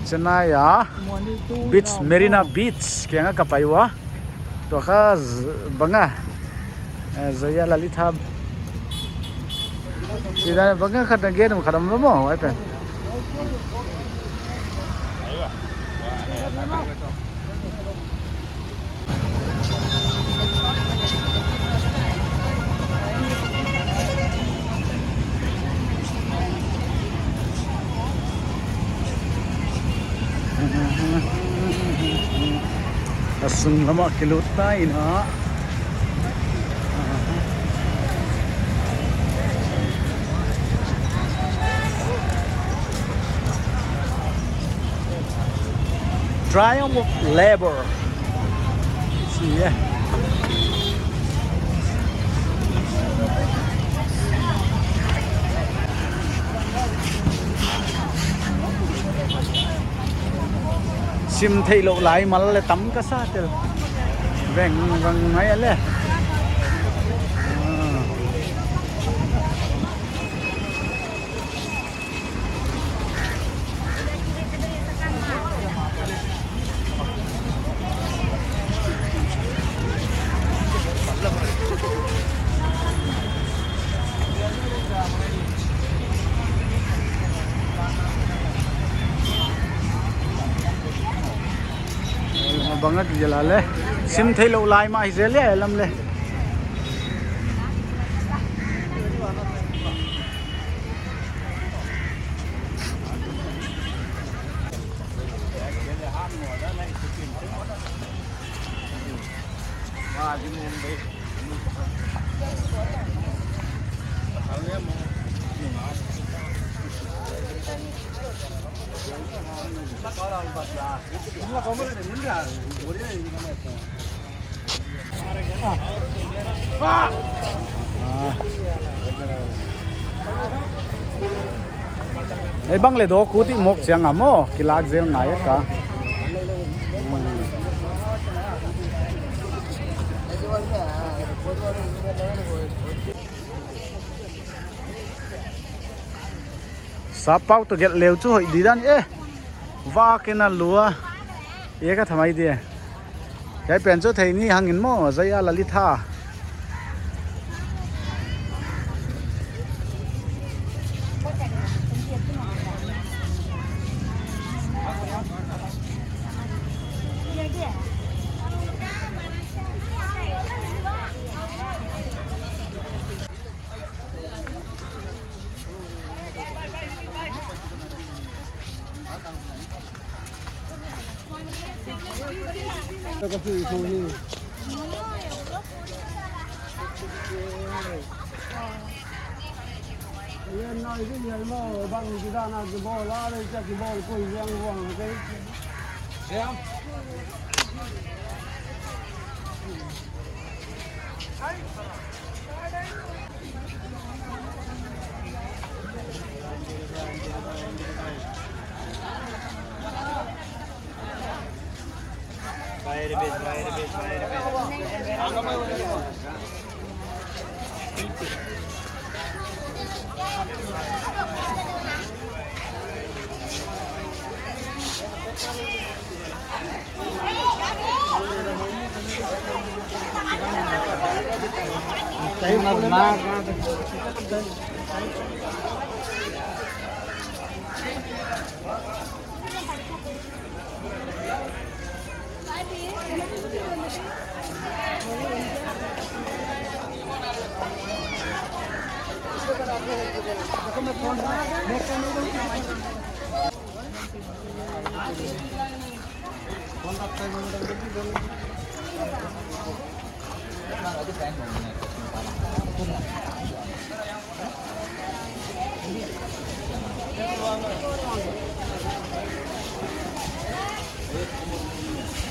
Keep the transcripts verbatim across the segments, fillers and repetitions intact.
Chennai a beach, Marina Beach kiang ah ka pai ua. Tua kha z-, bang a, eh, Jaya Lalitha. Sida bang a khat na gen khat am lo maw, ai pen. A sung lam ah kilut ta in a. Triumph of Labor. See, yeah. Sim theihlouh lai mal leh tam ka sa tel. Veng veng ngai a leh. Ah. Bang a ti zel a leh. Sim theihlouh lai mah hi zel leh lam leh. Ei bang leh dawk ut i mawk chiang a maw, kilak zel ngai ka. Sappau toh gelh leu chu hoih di dan e. Vak in a lua. E ka thamai di. Hiai pen chu thei ni hang in maw, Jaya Lalitha.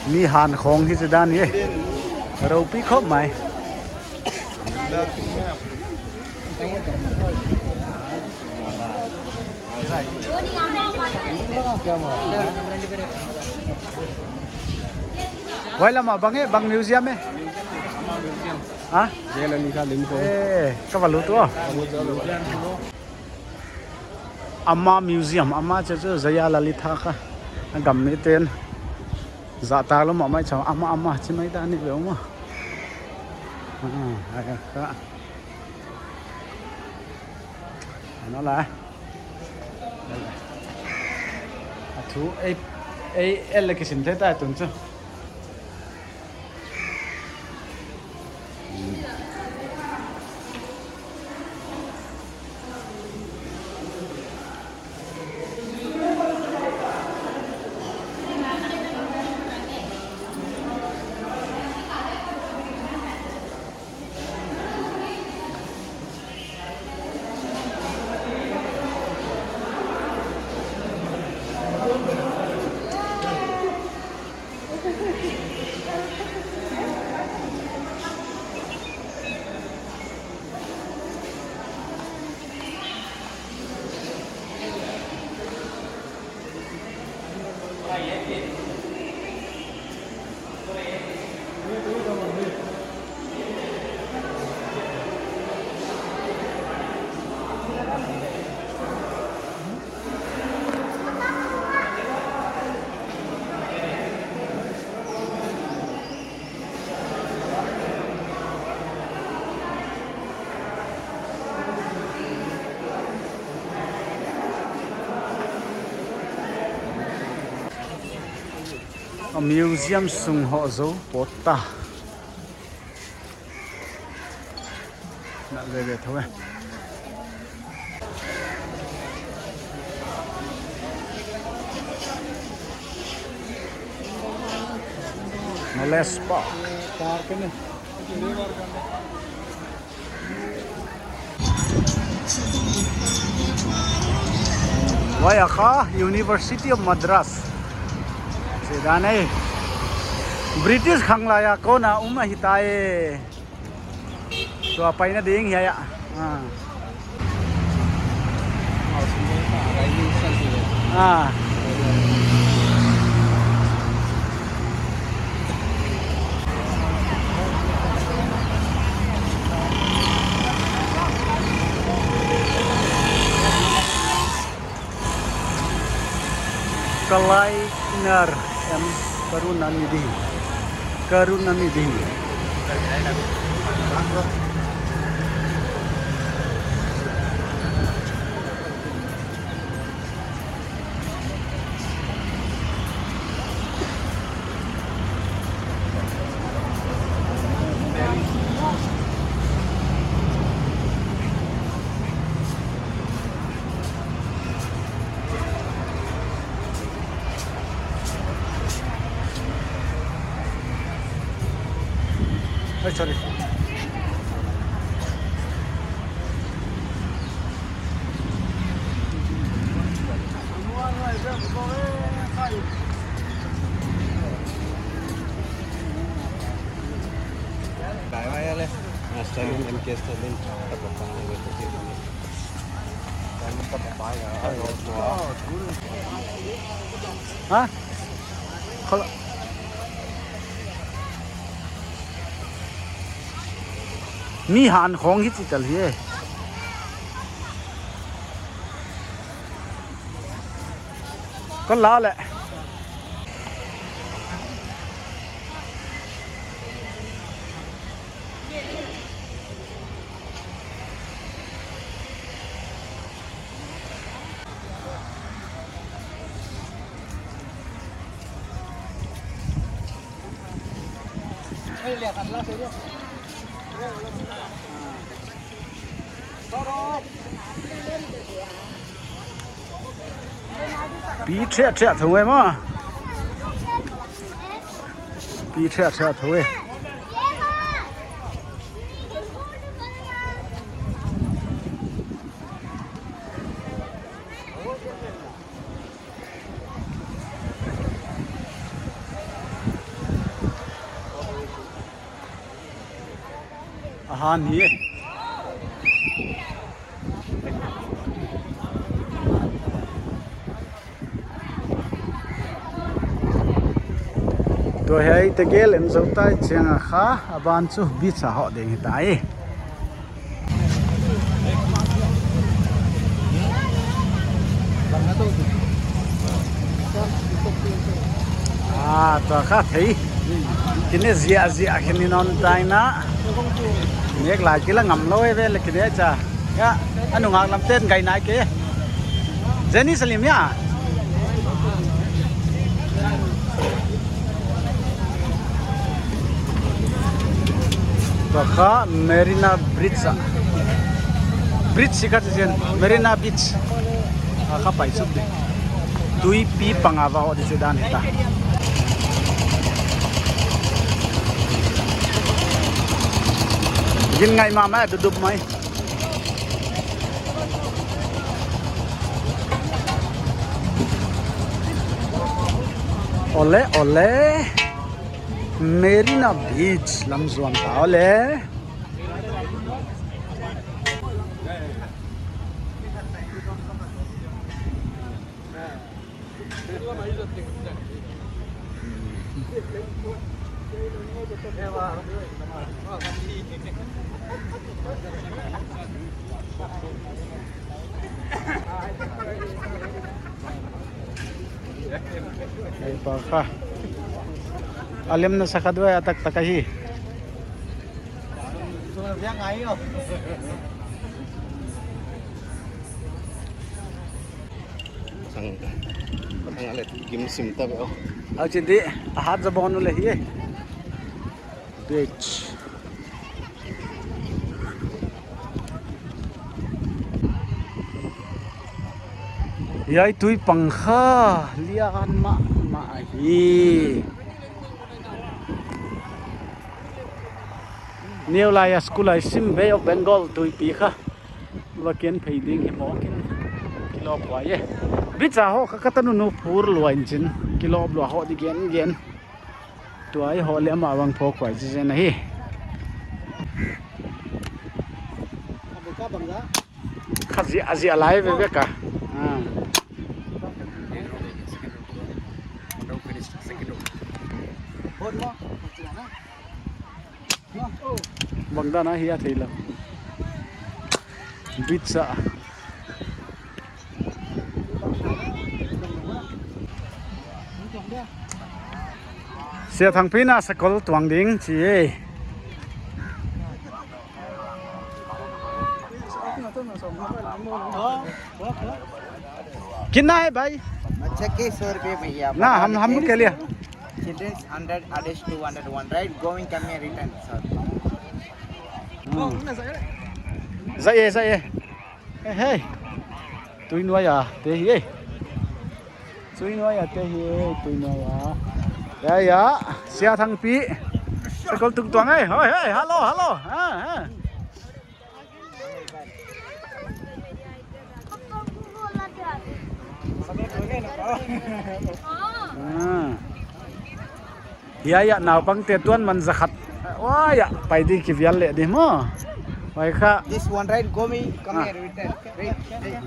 Mi han khong hi chu dan hi. Ropui khop mai. Huai lam ah bang e, bang museum e? Ha? Jaya Lalitha lim ko. Eh, ka va lut ua. Ama Museum, ama chu chu Jaya Lalitha kha. Gam miten zahtak lou mahmah chauh, ama, ama chi mai ta ni ve maw. Ah, ai ka. Ano la. A thu ei, ei el le kisim thei ta tun chu. A museum sung hoh zou phot ta. Na ve ve thou e. Knowledge Park. Park ni. Huai a kha University of Madras. Chih dan e. British khang lai a kona um ahi ta e. Tua paina ding hiai a. Ah. Ah. Kalai Kinar em Karunanidhi. Karunanidhi. Ai, sorry. Stalin, M K Stalin. Ha? Khala. Mi han khong hi chi tal hi e. Kon la le. Pi thiah thiah thou e maw. Pi thiah thiah thou e. A han hi. Tua hiai te gel en zou ta i chiang a kha, a ban chu beach a hoh ding hi ta i. Ah, tua kha thei. Kine ziahziah khin in on tai na. Nek lai kila ngam lou e ve le kine cha. Ya, a nungak lam ten gai nai ke. Jenny Salim ya. Tua kha Marina Bridge ah. Bridge si kha chi zen, Marina Beach. A kha pai suk di. Tuipi pang a va hoh di chi dan hita. Gin ngai mahmah, dup dup mai. Ole, ole. Marina Beach lam zuan ta ole. Ei, pa kha. A lemna sa kha duai a taktak ahi. Sang, sang ale gim sim ta ve o. Au chi di, a hat za bon le hi. Beach. Hiai tui pang kha lian mahmah hi. Neu lai a school a i sim Bay of Bengal tuipi kha. Va ken phei ding hi maw ken. Kilawp huai e. Beach a hoh kha ka tanu nu phur lua in chin. Kilawp lua hoh di gen gen. Tua i hoh leh amah bang phawk huai chi zen ahi. Kha ziahziah lai veve ka. Ah. Bang dan a hia thei lou. Beach ah. Sia Thangpi na sakol tuang ding chi e. कितना है भाई? बच्चा के सौ रुपये भैया। ना, हम, हम लोग के लिए। Children's hundred, adults two hundred, one ride, going coming return, sir. Hmm. Zai e, zai e. Hey, hey. Tui nuai a te hi e. Tui nuai a te hi e, tui nuai a. Ya, ya. Sia Thangpi. Sakol tung tuang e. Hoi, hey, hello, hello. Ha, ha. Ah. Hiai ah naupangte tuan man zakhat. Wai ah, pai di kivial leh di maw. Wai kha. This one ride, go me, come here, return. Wait, wait.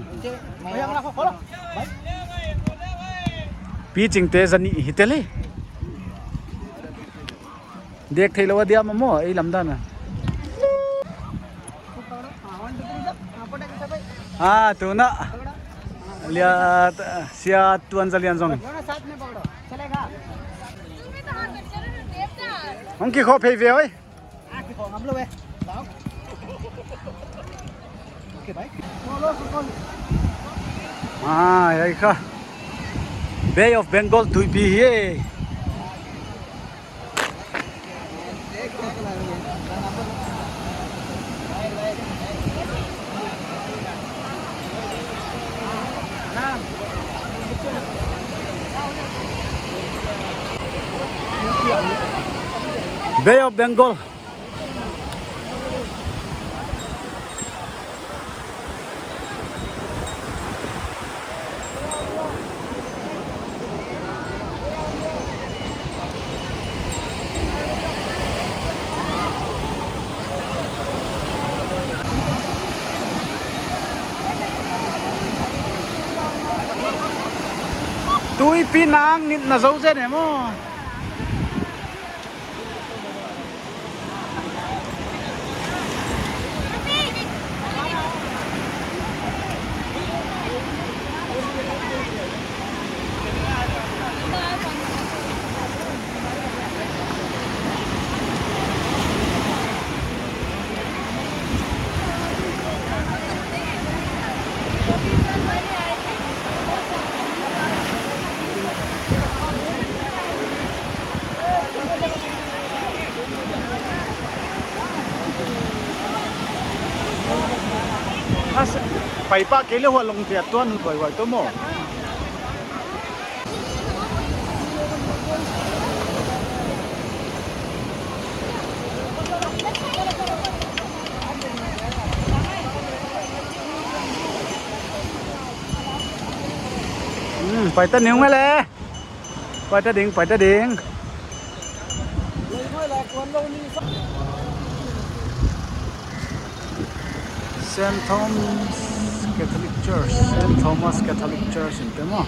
Pi Chingte zanih hi tel e. Dek theilou a diam maw, ei lam dan a. Ah, tuna. Lia, Sia Tuan Za Lian zong. Hong kikhoh phei ve oi. Ah, hiai kha Bay of Bengal tuipi hi e. Bay of Bengal. Tuipi nang nit na zo zen e maw. Ei pa kei le hua long tia tuan hu bai wai to mo. Hmm, pai ta ning le. Pai ta ding, pai ta ding. Saint Thomas Catholic Church, Saint Thomas Catholic Church in te mo.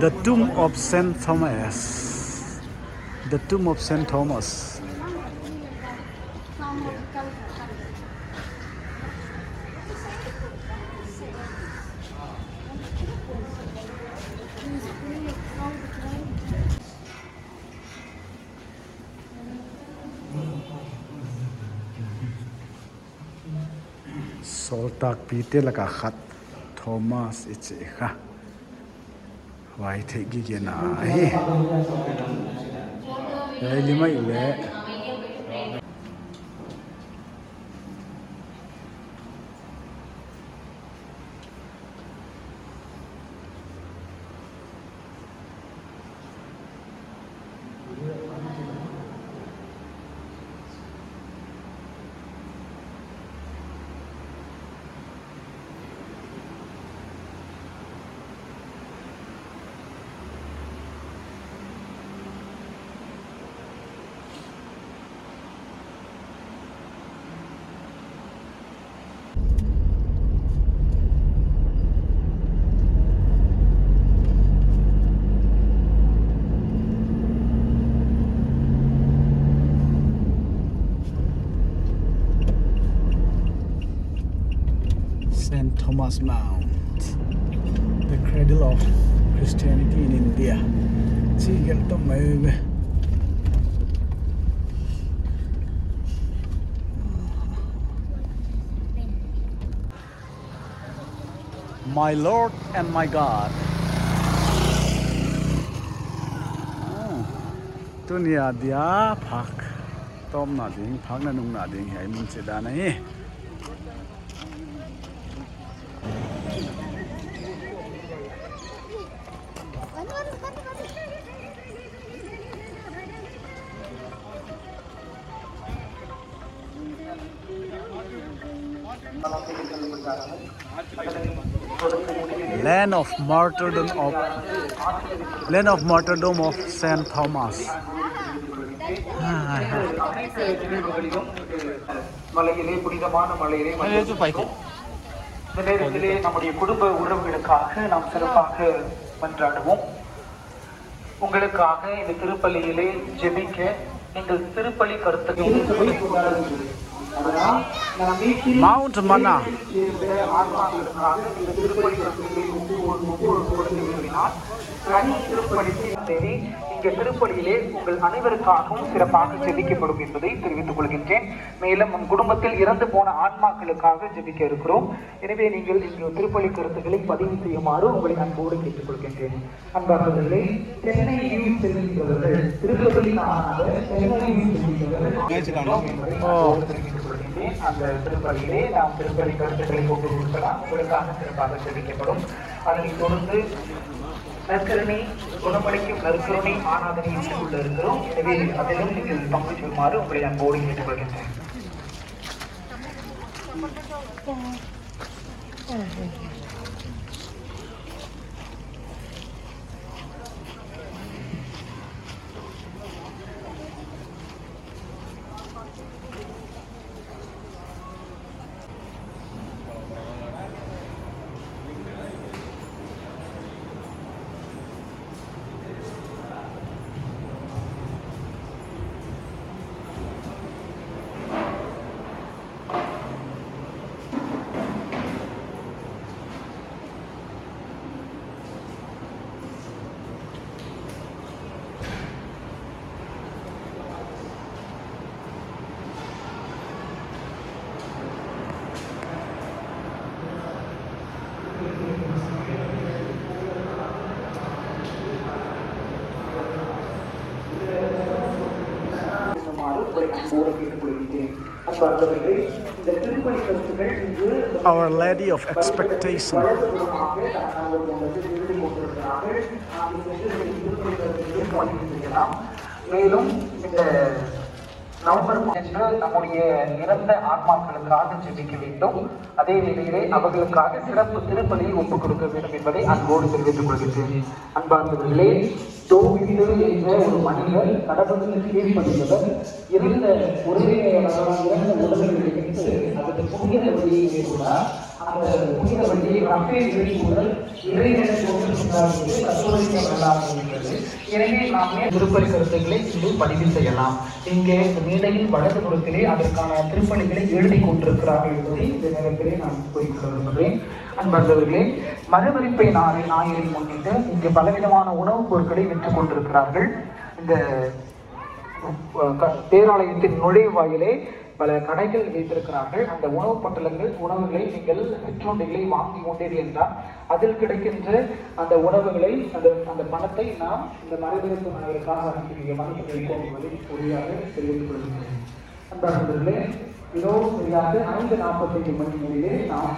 The tomb of Saint Thomas. The tomb of Saint Thomas. Sawltakpite laka khat Thomas i chih kha. Huai theih gige na hi. Huai lim ah i leh. Saint Thomas Mount, the cradle of Christianity in India. Chi gelh ta mai ve. My Lord and my God. Hmm. Tuni a dia phak tawpna ding, phak nanungna ding hiai mun chih dan ahi. Land of martyrdom of, land of martyrdom of Saint Thomas. மலையிலே, புனிதமான மலையிலே இந்த நேரத்திலே நம்முடைய குடும்ப உறவுகளுக்காக நாம் சிறப்பாக மன்றாடுவோம். உங்களுக்காக இந்த திருப்பலியிலே ஜெபிக்க நீங்கள் திருப்பலி கருத்துக்கள். Mount Mana. ஆன்மாக்களுக்காக இந்த திருப்பலி கருத்துக்களை ஒப்பு, ஒப்பு, ஒப்பு கொடுக்க விரும்பினால், தனி திருப்பலிக்கு தேடி இங்கே திருப்பலியிலே உங்கள் அனைவருக்காகவும் சிறப்பாக ஜெபிக்கப்படும் என்பதை தெரிவித்துக் கொள்கின்றேன். மேலும் நம் குடும்பத்தில் இறந்து போன ஆன்மாக்களுக்காக ஜெபிக்க இருக்கிறோம். எனவே நீங்கள் இங்கு திருப்பலி கருத்துக்களை பதிவு செய்யுமாறு உங்களை அன்போடு கேட்டுக்கொள்கின்றேன். அன்பார்ந்தவர்களே, சென்னை வியூ செல்கின்றவர்கள், திருப்பலி காணாத சென்னை வியூ செல்கின்றவர்கள், அந்த திருப்பலியிலே நாம் திருப்பலி கருத்துக்களை ஒப்புக் கொடுக்கலாம். உங்களுக்காக சிறப்பாக ஜெபிக்கப்படும். அதனைத் தொடர்ந்து நற்கருணை, குணமளிக்கும் நற்கருணை ஆராதனை இன்றைக்குள்ள இருக்கிறோம். இடைவெளி அதிலும் நீங்கள் பங்கு பெறுமாறு உங்களை அன்போடு கேட்டுக்கொள்கின்றேன். Our Lady of Expectation. மேலும் இந்த நவம்பர் மாதம் அன்று நம்முடைய இறந்த ஆன்மாக்களுக்காக ஜெபிக்க வேண்டும். அதே வேளையிலே அவர்களுக்காக சிறப்பு திருப்பலியை ஒப்புக் கொடுக்க வேண்டும் என்பதை அன்போடு தெரிவித்துக் கொள்கிறேன். அன்பார்ந்தவர்களே, தோபித்து என்ற ஒரு மனிதர், கடவுளுக்கு கீழ்ப்படிந்தவர், இறந்த உறவினரால் இறந்த உடல்களை எடுத்து அதன் புனித வழியை மேற்கொண்டார். அந்த புனித வழியை ரஃபேல் இயேசுவுடன் இறைவன் தோன்றுகின்றார் என்று கத்தோலிக்க வரலாறு கூறுகிறது. எனவே, நாம் மே-, விருப்ப கருத்துக்களை இங்கே பதிவு செய்யலாம். இங்கே இந்த மேடையில் வலது புறத்திலே அதற்கான திருப்பலிகளை எழுதி கொண்டிருக்கிறார்கள் என்பதை இந்த நேரத்திலே நான் கூறிக்கொள்ள விரும்புகிறேன். அன்பார்ந்தவர்களே, மரபரிப்பை ஞாயிறு, ஞாயிறை முன்னிட்டு இங்கே பலவிதமான உணவுப் பொருட்களை விற்று கொண்டிருக்கிறார்கள். இந்த, அஹ், க-, பேராலயத்தின் நுழைவாயிலே பல கடைகள் வைத்திருக்கிறார்கள். அந்த உணவுப் பட்டலங்கள், உணவுகளை நீங்கள் சிற்றுண்டிகளை வாங்கி உண்டீர்கள் என்றால், அதில் கிடைக்கின்ற அந்த உணவுகளை, அந்த, அந்த பணத்தை நாம் இந்த மரபரிப்பு ஞாயிறுக்காக அனுப்பி, இங்கே அனுப்பி வைப்போம் என்பதை உறுதியாக தெரிவித்துக் கொள்கிறேன். அன்பார்ந்தவர்களே, இதோ சரியாக ஐந்து நாற்பத்தைந்து மணி நிலையிலே நாம்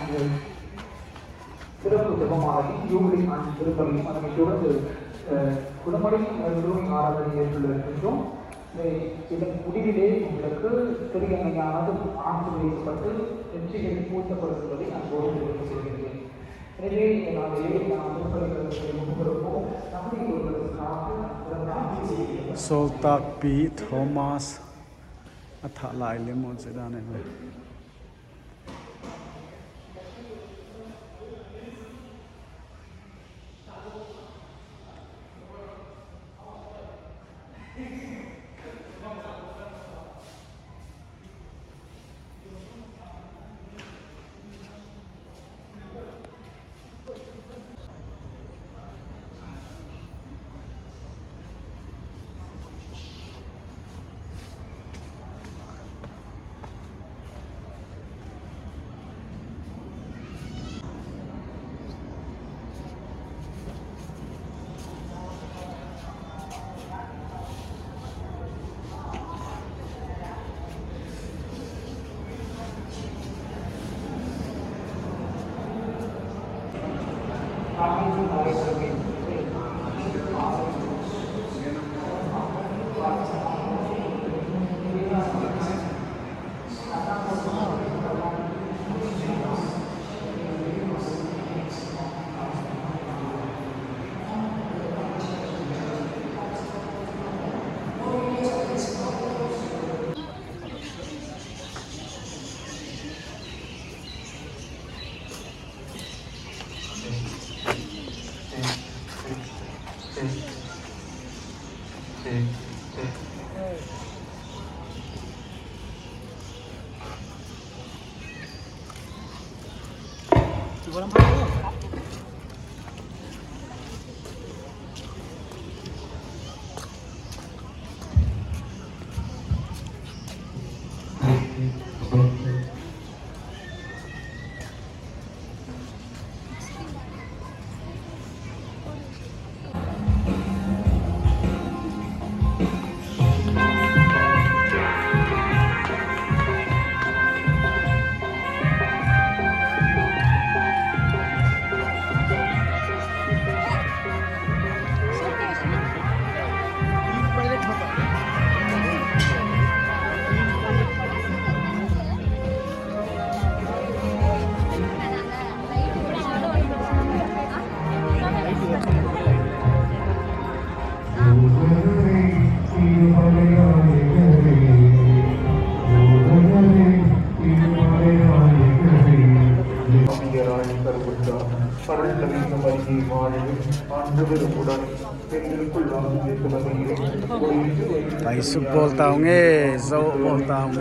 சிறப்பு ஜெபமாலையும் யூபிலி ஆண்டு திருப்பலியும், அதனைத் தொடர்ந்து, அஹ், குணமடையும் மருத்துவ ஆராதனை ஏற்றுள்ள இருக்கின்றோம். இதை, இதன் முடிவிலே உங்களுக்கு சிறிய அன்னையானது ஆசீர்வதிக்கப்பட்டு நெற்றியில் பூசப்படும் என்பதை அன்போடு தெரிவித்துக் கொள்கிறேன். Sawltak Pi Thomas a thah lai leh maw, chih dan ahi. भाई सुबह बोलता हूँ, जो बोलता हूँ।